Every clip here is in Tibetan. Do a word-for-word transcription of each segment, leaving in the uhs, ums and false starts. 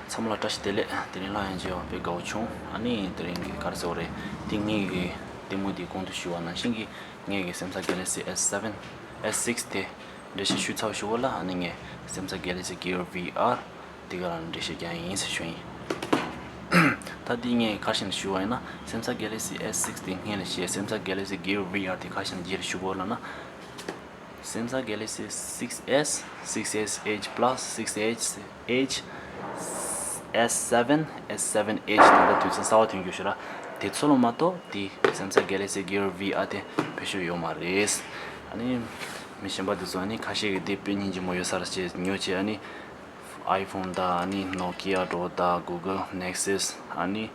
ཚང་མ་ལ་བཀྲ་ཤིས་བདེ་ལེགས། དེ་རིང་སླར་ཡང་མཇལ་བ་དཔེ་དགའ་བོ་བྱུང་། ཨ་ནི་དེ་རིང་གི་ག་རེ་ཟེར་དགོས་རེད། དེ་ངེད་ཀྱི་ལྟད་མོ་འདི་གོང་དུ་ཞུས་པ་ནང་བཞིན་གྱི་ངེད་ཀྱི་Samsung Galaxy S seven, S six དེ་འགྲེལ་བཤད་ཞུས་ཚར་ཞུ་བ་ལ། ཨ་ནི་ངས་Samsung Galaxy Gear V R དེ་ག་ལ་འགྲེལ་བཤད་རྒྱག་ཡིན་ཟེར་ཞུ་ཡིན། ད་འདི་ངས་ག་རེ་བྱས་ནས་ཞུ་བ་ཡིན་ན། Samsung Galaxy S six དེ་སྔོན་ལ་བཤད། Samsung Galaxy Gear V R དེ་ག་རེ་བྱས་ནས་རྗེས་ལ་ཞུ་དགོས་ལབ་ན། Samsung Galaxy six S, six S Edge Plus, six S Edge, S seven, S seven Edge དེ་འདྲ་དུས་ཚོད་གསར་བ་ཐོན་རྒྱུ་ཞིག་ར། དེ་ཚོ་ལ་མ་གཏོགས་དེ་Samsung Galaxy Gear V R དེ་བེད་སྤྱོད་ཡོད་མ་རེད། ཨ་ནི་མི་གཞན་པ་དེ་ཚོ་ཨ་ནི་ཁ་ཤས་ཀྱིས་དེ་དཔེ་སྙིང་རྗེ་མོ་ཡོད་ས་རེད་ཅེས་ཉོས་བྱས། ཨ་ནི་iPhone དང་ཨ་ནི་Nokia འདྲ་བོ་དང་Google Nexus ཨ་ནི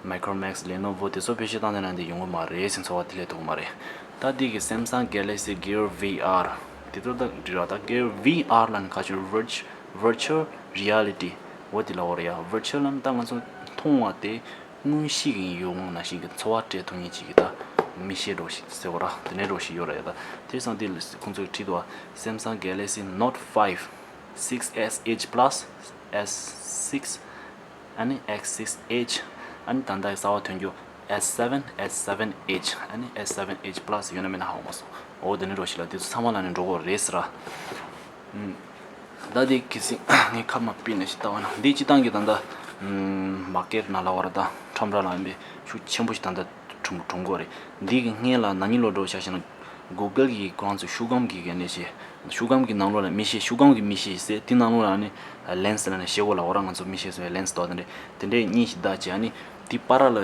Micromax, Lenovo དེ་ཚོ་བེད་སྤྱོད་བཏང་དེ་ན་འདི་ཡོང་གི་མ་རེད་ཟེར། ཚོར་བ་དེ་ལས་ཐུབ་ཀྱི་མ་རེད། ད་འདི་གི་Samsung Galaxy Gear V R དེ་ཚོ་ད་འདི་ར། ད་Gear V R ལ་ནི་ག་ཅིག་Virtu- Virtual Reality འོ་དེ་ལ་འོ་རེད་ཡ། Virtual ལ་ནི་ད་ང་ཚོ་མཐོང་བ་དེ་དངོས་གཞི་གི་ཡོད་ངོ་ནང་བཞིན་གྱི་ཚོར་བ་སྤྲད་ཐུབ་མཁན་ཅིག་གི་ད་མིག་ཤེལ་འདྲ་བོ་ཞིག་ཟེར་བ་ར། དེ་འདྲ་འདྲ་བོ་ཞིག་ཡོད་ར་ཡ། ད་དེ་སང་དེ་ལ་ཁོང་ཚོས་བྲིས་འདུག་བ། Samsung Galaxy Note five, six S Edge Plus, S six ཨ་ནི X six Edge ཨ་ནི་ད་ལྟ་གསར་བ་ཐོན་རྒྱུ S seven, S seven Edge ཨ་ནི S seven Edge Plus ཡོད་ན་མེད་ན་ཧ་གོ་མ་སོང་། འོ་དེ་འདྲ་འདྲ་བོ་ཞིག་ལ་དེ་ཚོ་ཚང་མ་ལ་ནི་འགྲོ་དགོས་རེད་ཟེར་ར། ཨུམ། ད་དེ་གལ་སྲིད་ངས་ཁ་མ་ཕྱེ་ནས་ཞིག་ལྟ་བ་ན། འདི་སྤྱིར་བཏང་གི་ད་ལྟ་ཨུམ་མར་ཀེཊ་ནང་ལ་བར་ད་ཁྲོམ་ར་ལ་ཡིན་པའི་ཤུགས་ཆེན་པོ་ཞིག་ད་ལྟ་གྲུང་གྲུང་གོ་རེད། འདི་གི་སྔོན་ལ་ན་ནིང་ལོ་འདྲ་བོ་ཆ་བཞག་ན་Google གིས་ཁོ་རང་ཚོའི་ཤུགས་སྒམ་གྱི་ག་ནས་བྱས། ཤུགས་སྒམ་གྱི་ནང་ལོགས་ལ་མིག་ཤེལ། ཤུགས་སྒམ་གྱི་མིག་ཤེལ་ཟེར་དེ་ནང་ལོགས་ལ་ནི་ལེན་སི་ལ་ནི་ཤེལ་སྒོ་ལ་འོ་ར། ང་ཚོ་མིག་ཤེལ་བཟོ་བའི་ལེན་སི་དོ་དེ་འདྲས་དེ་འདྲས་གཉིས་ཤིག་བཏགས་བྱས། ཨ་ནི་དེ་བར་ལ་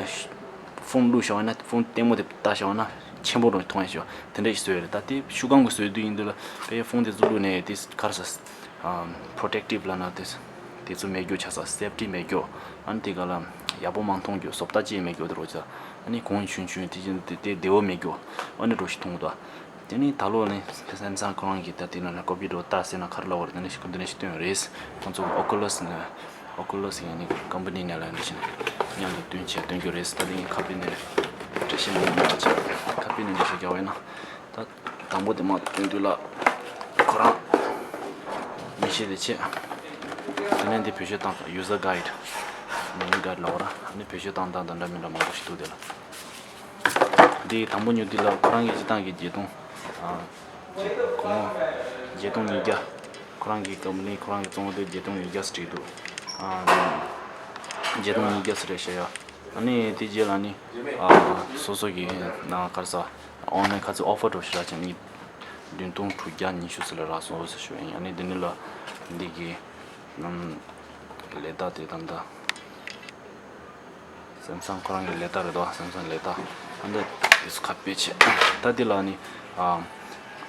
ཕོན་བླུགས་བཞག་པ་ཡིན་ན། ཕོན་ལྟད་མོ་དེ་བལྟས་བཞག་པ་ན་ཆེན་པོ་འདྲ་མཐོང་ཡ་ཞིག་དེ་འདྲས་ཞིག་བཟོས་ཡོད་རེད། ད་དེ་ཤུགས་སྒམ་གྱི་བཟོས་དུས་ཡིན་དུས་ལ་དཔེ་ཕོན་དེ་ཚོ་བླུགས་ནས་དེ་ག་རེ་ཟ། ཨམ། པྲོ་ཊེག་ཊིབ་ལབ་ན་དེ་དེ་ཚོ་མེད་རྒྱུ་ཆགས་ས། སེབ་ཊི་མེད་རྒྱུ། ཨ་ནི་དེ་ག་ལ་ཡག་པོ་མ་མཐོང་རྒྱུ། བཟོ་ལྟ་ཅིག་མེད་རྒྱུ་དེ་རོ་ཅག་ཨ་ནི་གོང་ཆུང་ཆུང་དེ་བཞིན་དེ་དེ་བདེ་བོ་མེད་རྒྱུ། ཨ་ནི་འདྲ་བོ་ཞིག་མཐོང་གི་འདུག་དེ་ནི་ད་ལོ་ནི་སེམ་སང་ཁོ་རང་གིས་ད་དེ་ནང་ལ་ཀོ་པི་འདྲ་བོ་བཏགས་ཟེར་ན་ག་རེ་ལབ་དགོས་རེད། དེ་ནི་ཞིག་དེ་ནི་ཞིག་བཏོན་ཡོད་རེད། ཁོང་ཚོ་ཨོ་ཀུ་ལས་ནི་ཨོ་ཀུ་ལས་ཡང་ནི་ཀམ་པ་ནི་ནས་ལ་འདི་བཞིན་མཉམ་དུ་བསྟུན་བྱས་བཏོན་རྒྱུ་རེད། ད་དེ་ངས་ཁ་པར་ནས་འགྲེལ་བཤད་ནས་ཡོང་བ་བྱས། ཁ་པར་ནས་འགྲེལ་བཤད་རྒྱག་པ་ཡིན་ན། ད་དང་པོ་དེ་མར་བཏོན་དུས་ལ་ཁོ་རང་མིག་ཤེལ་དེ་ཕྱེ། དེ་ནས་འདི་བེད་སྤྱོད་བཏང་། User Guide, Menu Guide ལབ་པ་ར། ཨ་ནི་བེད་སྤྱོད་བཏང་སྟངས་དང་འདྲ་མི་འདྲ་མང་པོ་ཞིག་འདུག་དེ་ལ། འདི་དང་པོ་ཉོ་དུས་ལ་ཁོ་རང་གི་སྤྱིར་བཏང་གི་བརྒྱད་སྟོང་། ཨ། གོང་བརྒྱད་སྟོང་ཉིས་བརྒྱ། ཁོ་རང་གི་ཀམ་པ་ནི་ཁོ་རང་གི་བཙོང་དུས་བརྒྱད་སྟོང་ཉིས་བརྒྱ་ཟེར་བྲིས་འདུག་ཨ། བརྒྱད་སྟོང་ཉིས་བརྒྱ་ཟེར་རེད་བཤད་ཡ། ཨ་ནི་དེ་རྗེས་ལ་ནི། ཨ། སོ་སོ་གི་ན་ག་རེ་ཟ། ཨོན་ལན་ཁ་ཚིག་ཨོ་ཕར་འདྲ་བོ་ཞིག་རག་ཅིང་ནི། བདུན་སྟོང་དྲུག་བརྒྱ་ཉི་ཤུ་ཙམ་ལ་རག་སོང་ཟེར་ཞུ་ཡ་ཡིན། ཨ་ནི་འདི་ནི་ལ་འདི་གི་ཨམ། ལེ་ད་དེ་དང་ད། སེམ་སང་ཁོ་རང་གི་ལེ་ད་རེད་དོ། སེམ་སང་ལེ་ད། ཨ་འདི་དེ་ཚོ་ཁ་ཕྱེ་བྱས། ད་འདི་ལ་ནི། ཨམ།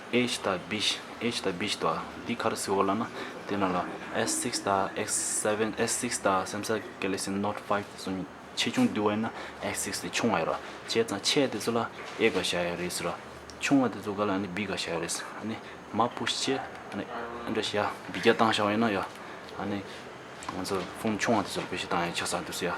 Edge དང་B Edge དང་B དོ། འདི་ག་རེ་ཟེར་བ་ལབ་ན། དེ་ནང་ལ་S six དང་X seven, S six དང་Samsung Galaxy Note five དེ་ཚོ་ཆེ་ཆུང་བསྡུར་བ་ཡིན་ན་X six དེ་ཆུང་བ་ཡོད་ར། བྱས་ཙང་ཆེ་དེ་ཚོ་ལ་A སྒང་བཞག་ཡ་རེད་ཟེར་ར། ཆུང་བ་དེ་ཚོ་སྒང་ལ་ནི་B སྒང་བཞག་ཡ་རེད་ཟེར། ཨ་ནི་མར་པུཤ་བྱས། ཨ་ནི་ཨ་འདྲ་བཞག་ཡ། B བརྒྱ་བཏང་བཞག་པ་ཡིན་ན་ཡ། ཨ་ནི་ང་ཚོ་ཕོན་ཆུང་བ་དེ་ཚོ་ལ་བེད་སྤྱོད་བཏང་ཡ་ཆགས་ས་འདུག་ཟེར་ཡ།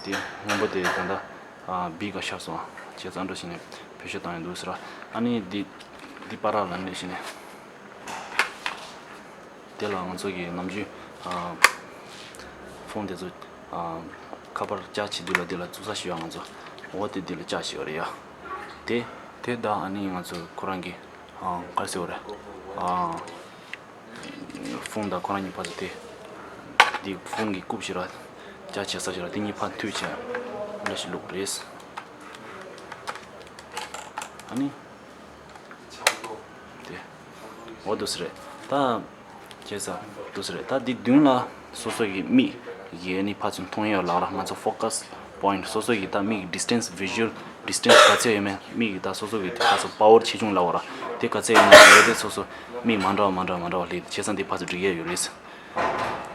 དེ་སྔོན་པོ་དེ་ད་ལྟ། ཨ། B སྒང་བཞག་སོང་། བྱས་ཙང་འདྲ་བྱས་ནས་བེད་སྤྱོད་བཏང་ཡོང་འདུག་ཟེར་ར། ཨ་ནི་འདི་འདི་པར་ལ་འདྲ་བྱས་ནས། དེ་ལ་ང་ཚོ་གི་ནམ་རྒྱུན། ཨ། ཕོན་དེ་ཚོ། ཨ། ཁ་པར་ལྕགས་བྱེད་དུས་ལ་འདི་ལ་བཙུགས་ས་ཞིག་ཡོད། ང་ཚོ་འོ་དེ་འདི་ལ་ལྕགས་བྱེད་ཡོད་རེད་ཡ། དེ་དེ་ད་ཨ་ནི་ང་ཚོ་ཁོ་རང་གི། ཨ། ག་རེ་ཟེར་བ་རེད། ཨ། ཕོན་དང་ཁོ་རང་གཉིས་ཕར་ཚུར་དེ། འདི་ཕོན་གྱི་རྐུབ་ཞིག་ར། ལྕགས་བྱེད་ས་ཞིག་ར། དེ་གཉིས་ཕར་མཐུད་བྱས། འདྲ་ཞིག་བླུགས་རེད། ཨ་ནི། དེ། འོ་འདུག་སེ་རེད། ད། བྱས་ཙང་འདུག་སེ་རེད། ད་འདི་མདུན་ལ་སོ་སོ་གི་མིག་གིས་ནི་ཕར་ཚུར་མཐོང་ཡ་ལབ་ར། ང་ཚོ་focus point སོ་སོ་གི་ད་མིག་distance visual distance ག་ཚད་ཡོད་མེད། མིག་གི་ད་སོ་སོ་གི་ད་སོ་པ་ཝར་ཆེ་ཆུང་ལབ་ར། དེ་ག་ཚད་ཡོད་མེད་ལས་དེ་སོ་སོ་མིག་མ་འདྲ་བ་མ་འདྲ་བ་མ་འདྲ་བ་ལས། བྱས་ཙང་འདི་ཕར་ཚུར་སྒྲིག་ཡ་ཡོད་རེད།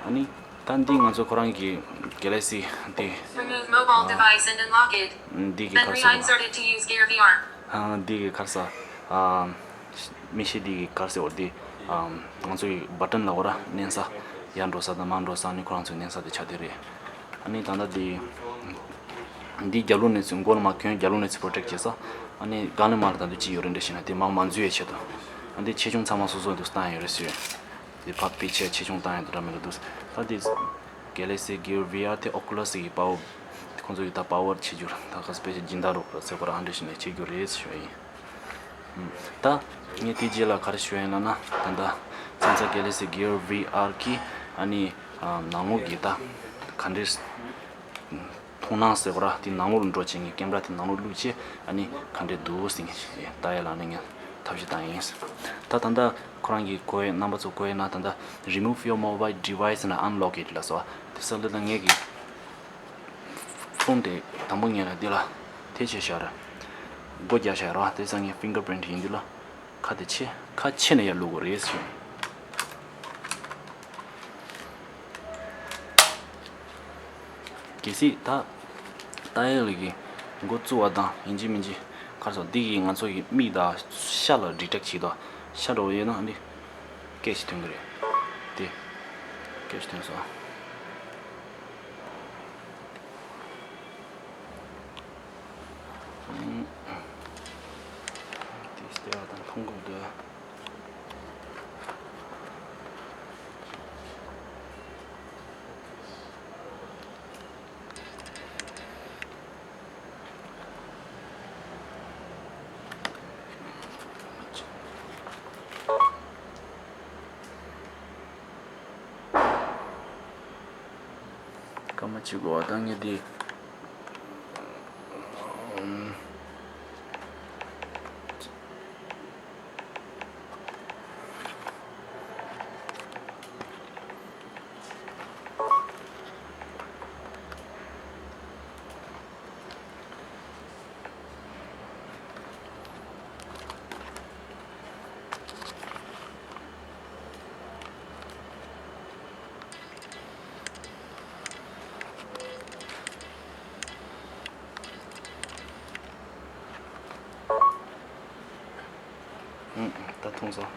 ཨ་ནི་ད་འདི་ང་ཚོ་ཁོ་རང་གི་Galaxy དེ། Remove mobile device and unlock it. འདི་གི་ག་རེ་Henry ཟེར་དགོས་རེད། Inserted to use Gear V R. ཨ། འདི་གི་ག་རེ་ཟེར། ཨ། མིག་ཤེལ་འདི་གི་ག་རེ་ཟེར་དགོས་རེད། འདི། ཨ། ང་ཚོ་གི་བ་ཊན་ལབ་དགོས་ར། མནན་ས། ཡར་འགྲོ་ས་དང་མར་འགྲོ་ས་ནི་ཁོ་རང་ཚོའི་མནན་ས་དེ་ཆགས་བསྡད་རེད། ཨ་ནི་ད་ལྟ་འདི། འདི་རྒྱབ་ལོགས་ནས་ཚུར་མགོ་ལ་མར་གྱོན། རྒྱབ་ལོགས་ནས་ཚུར་པྲོ་ཊེག་བྱེད་ས། ཨ་ནི་སྒང་ལ་མར་ལ་ད་དུང་གཅིག་ཡོད་རེད། འདྲ་བྱས་ན་དེ་མར་མ་འཛུལ་བའི་ཆེད་དུ། འདི་ཆེ་ཆུང་ཚང་མ་སོ་སོ་འདུག་བཏང་ཡོད་རེད་ཟེར། འདི་ཕ་དཔེ་ཆ་ཆེ་ཆུང་བཏང་ཡོད་འདུག་འདྲ་མི་འདུག་འདུག་ད་འདི་Galaxy Gear V R དེ་Oculus གི་power ཁོང་ཚོ་ཡི་ད་power ཆེ་རྒྱུར་ད་ག་ས་དཔེ་ཆ་སྦྱིན་བདག་རོགས་ར་ཟེར་གོ་ར་ཨ་འདྲ་ཞིག་ནས་ཆེ་རྒྱུ་རེད་ཟེར་ཡིན། ད་ངས་དེ་རྗེས་ལ་ག་རེ་ཞུ་ཡིན་ལབ་ན། ད་ལྟ་Samsung Galaxy Gear V R གི་ཨ་ནི་ནང་ལོགས་ཀྱི་ད་ག་འདྲས་མཐོང་སྣང་ཟེར་བ་ར་དེ་ནང་ལོགས་ལ་འགྲོ་བྱས། ངས་ཀེམ་ར་དེ་ནང་ལོགས་བླུགས་བྱས་ཨ་ནི་ག་འདྲས་འདུག་ཟེར་ངས་ལྟ་ཡ་ལ་ནི་ངས་ཐབས་ཤེས་བཏང་ཡིན། ད་ད་ལྟ་ཁོ་རང་གིས་གོ་ཡ་རྣམ་པ་ཚོ་གོ་ཡ་ན། ད་ལྟ་Remove your mobile device and unlock it ལ་སོགས་དེ་ས་ལ་ད་ངས་ཀྱི་ཕོན་དེ་དང་པོ་ངས་ལ་འདི་ལ་དེ་བྱས་ཤར་སྒོ་རྒྱག་ཤར་ར་དེ་ས་ངས་finger print ཡིན་འདི་ལ་ཁ་དེ་ཕྱེ་ཁ་ཕྱེ་ནས་ཡར་བླུག་དགོས་རེད་ཞུ། གལ་སྲིད་ད་ད་ཡང་ལ་གི་མགོ་བཙུགས་པ་དང་ཡིན་གཅིག་མིན་གཅིག་ག་རེ་ཟེར། འདི་གིས་ང་ཚོ་གི་མིག་དང་ཤ་ལ་detect བྱེད་དོ། ཤ་འགྲོ་བ་ཡོད་ན་འདི་སྐད་ཅིག་ཐོན་གི་རེད། དེ་སྐད་ཅིག་ཐོན་སོང་། དེ་ལྟ་བ་དང་མཐོང་གི་འདུག་སྐར་མ་གཅིག་འགོར་བ་དང་ངས་འདི། ཨུམ། ད་ཐུང་སོང་།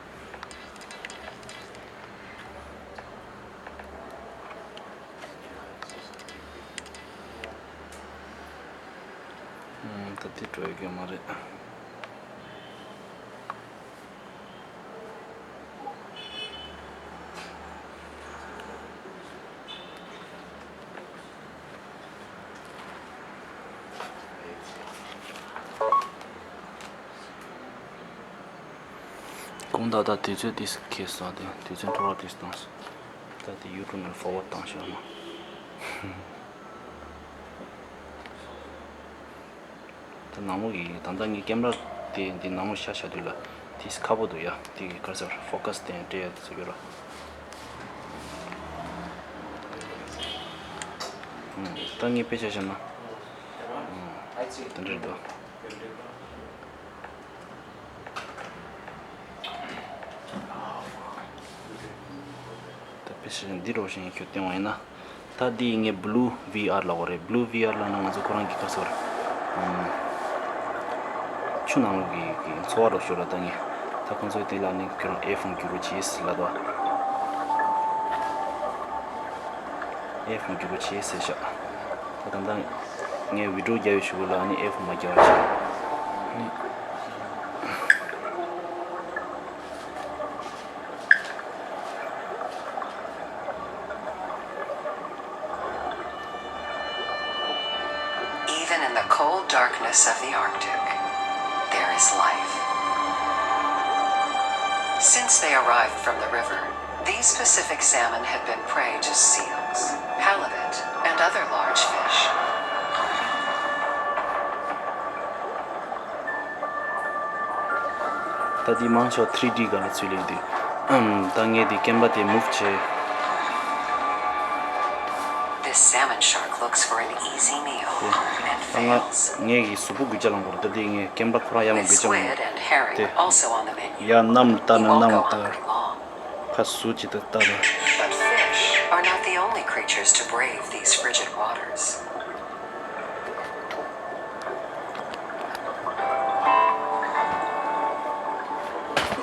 ཨུམ། ད་དེ་འགྲོ་ཡི་གི་མ་རེད། གོང་ད་ལྟ་དུས་ཚོད་ཏིས་ཁེལ་སོང་། དེ་དུས་ཚོད་འཕྲོ་བརླག་ཏིས་བཏང་སོང་། ད་དེ་YouTube ནས་forward བཏང་ཤོག་ན། ད་ནང་ལོགས་ཀྱི་ད་ལྟ་ངའི་ཀེམ་ར་དེ་འདི་ནང་ལོགས་ཤར་བཞག་དུས་ལ་དེ་ཁག་པོ་འདུག་ཡ། དེ་གི་ག་རེ་ཟེར་focus དེ་སྤྲད་ཡ་དེ་ཚོ་ཡོད་ར། ཨུམ། ད་ངས་དཔེ་ཆ་བཞག་ན། ཨུམ། དེ་འདྲ་རེད་འདུག་ད་དཔེ་ཆ་འདི་འདྲ་བོ་ཞིག་ཁྱོད་བསྟན་བ་ཡིན་ན། ད་འདི་ངས་Blue V R ལབ་པ་རེད། Blue V R ལབ་ན་ང་ཚོ་ཁོ་རང་གི་ག་རེ་ཟེར། ཨམ། ཆུ་ནང་ལོགས་ཀྱི་གི་འཚོ་བ་འདྲ་ཞིག་ལ་ད་ངས་ད་ཁོང་ཚོའི་དེ་ལ་ནི་ཁྱོད་རང་ཨེ་ཕོན་བསྒྱུར་རོགས་བྱེད་ཟེར་ལབ་འདུག་ཨེ་ཕོན་བསྒྱུར་རོགས་བྱེད་ཟེར་ཤག་ད་ད་ལྟ་ངས་video རྒྱག་ཡོད་ཞུ་གི་ལ་ནི་ཨེ་ཕོན་མ་རྒྱག་པ་བྱེད། ནི། Even in the cold darkness of the Arctic, there is life. Since they arrived from the river, these Pacific salmon have been prey to seals, halibut, and other large fish. ད་འདི་མང་ཆེ་བ་three D སྒང་ལ་ཚུར་ལེགས་འདུག་ཨམ། ད་ངས་འདི་ཀེམ་པ་དེ་move བྱས། This salmon shark looks for an easy meal and ད་ང་fails. ངས་ཀྱི་གཟུགས་པོ་འགུལ་ལྕག་ལངས་པ་རེད། ད་འདི་ངས་ཀེམ་པ་ཁོ་རང་ཡར་མར་འགུལ་ལྕག་ལངས། Squid and herring དེ are also on the menu. ཡར་གནམ་ལ་བལྟ་ན། གནམ་ལ་བལྟ། ཁ་ཟུར་གཅིག་ཏུ་བལྟ་ན། But fish are not the only creatures to brave these frigid waters.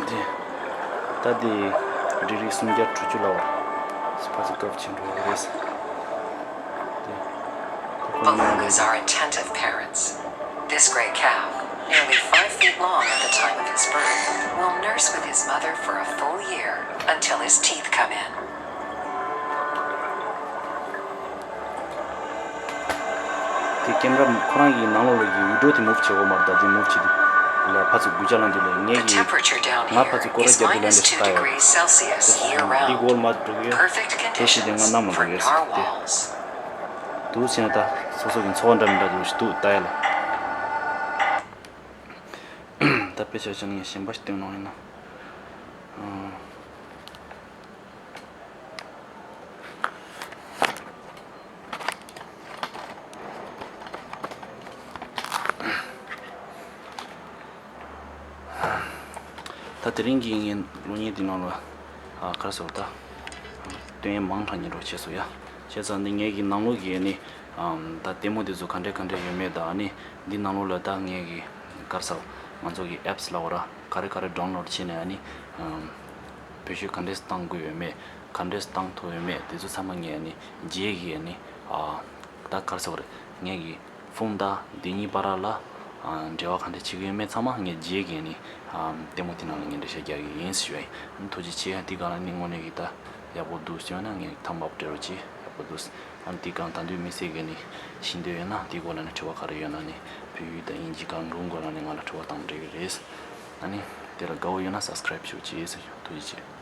འདི། ད་འདི་འབྲི་རིགས་སུམ་བརྒྱ་དྲུག་ཅུ་ལ་བ། སྤ་སི་ཀབ་ཆེན་པོ་རེད། འདི། Belugas are attentive parents. This gray calf, nearly five feet long at the time of his birth, will nurse with his mother for a full year until his teeth come in. དེ་ཀེམ་ར་ཁོ་རང་གི་ནང་ལོགས་ལ་གི་ཝི་ཌི་ཡོ་དེ་མུབ་བྱེད་དགོས་མ་རེད། ད་དེ་མུབ་བྱེད་དུས་ལ་ཕར་ཚུར་སྒུག་བྱ་ལངས་དུས་ལ་ངས་ཀྱི་ང་ཕར་ཚུར་སྐོར་ར་རྒྱབ་དུས་ལ་འདི་ལྟ་ཡོད། འདི་སྒོར་མ་འགྲོ་གི་ཡོད། དེ་བྱས་ཏེ་ང་ནམ་ལ་འགྲོ་གི་ཡོད་ཟེར་ཏེ། འདུག་བྱས་ན་ད་སོ་སོ་གི་འཚོ་བ་འདྲ་མི་འདྲ་འདུག་ཞིག་འདུག་ལྟ་ཡ་ལ། ད་དཔེ་ཆ་བཞག་ནས་གཞན་པ་ཞིག་སྟོན་གནང་ཡིན་ན། ད་དེ་རིང་གི་ངའི་གློག་བརྙན་འདི་ནང་ལ་ཨ་ག་རེ་ཟེར་བ་ད་སྟོན་ཡས་མང་དྲགས་ཉེ་འགྲོ་བྱས་སོང་ཡ། བྱས་ཙང་འདི་ངའི་གི་ནང་ལོགས་ཀྱི་ཨ་ནི་ཨམ་ད་ལྟད་མོ་འདི་ཚོ་ག་འདྲས་ག་འདྲས་ཡོད་མེད་དང་ཨ་ནི་འདི་ནང་ལོགས་ལ་ད་ངའི་གི་ག་རེ་ཟེར་ང་ཚོ་གི་ཨེབ་སི་ལབ་དགོས་ར་ག་རེ་ག་རེ་ཌའུན་ལོཌ་བྱས་ནས་ཨ་ནི་ཨམ་བེད་སྤྱོད་ག་འདྲས་བཏང་དགོས་ཡོད་མེད་ག་འདྲས་བཏང་ཐུབ་ཡོད་མེད་དེ་ཚོ་ཚང་མ་ངས་ཨ་ནི་རྗེས་ཀྱི་ཨ་ནི་ཨ་ད་ག་རེ་ཟེར་དགོས་རེད་ངའི་གི་ཕོན་དང་འདི་གཉིས་བར་ལ་ཨ་འབྲེལ་བ་ག་འདྲ་བྱེད་ཀྱི་ཡོད་མེད་ཚང་མ་ངས་རྗེས་ཀྱི་ནི་ཨ་ལྟད་མོ་དེ་ནང་ལ་ངས་འགྲེལ་བཤད་རྒྱག་གི་ཡིན་ཞུ་བ་ཡིན། ཐུགས་རྗེ་ཆེ། དེ་ག་ལ་ནི་དངོས་གནས་ཀྱི་ད་ཡག་པོ་འདུག་ཞུས་ན་ངས་ཐམ་ཨབ་སྤྲད་རོགས་གྱིས། ཡག་པོ་འདུག་ཨ་ནི་དེ་གང་ད་དུང་དམིགས་བསལ་གྱི་ནི་ཤེས་འདོད་ཡོད་ན་དེ་སྐོར་ལ་ནི་དྲི་བ་ག་རེ་ཡོད་ན་ནི་བོད་ཡིག་དང་དབྱིན་ཇི་གང་གང་སྐོར་ལ་ནི་ང་ལ་དྲི་བ་བཏང་འགྲིག་གི་རེད། ཨ་ནི་དེ་ལ་དགའ་བོ་ཡོད་ན་སབ་སི་ཀ་རེབ་ཞུ་གྱིས། ཐུགས་རྗེ་ཆེ།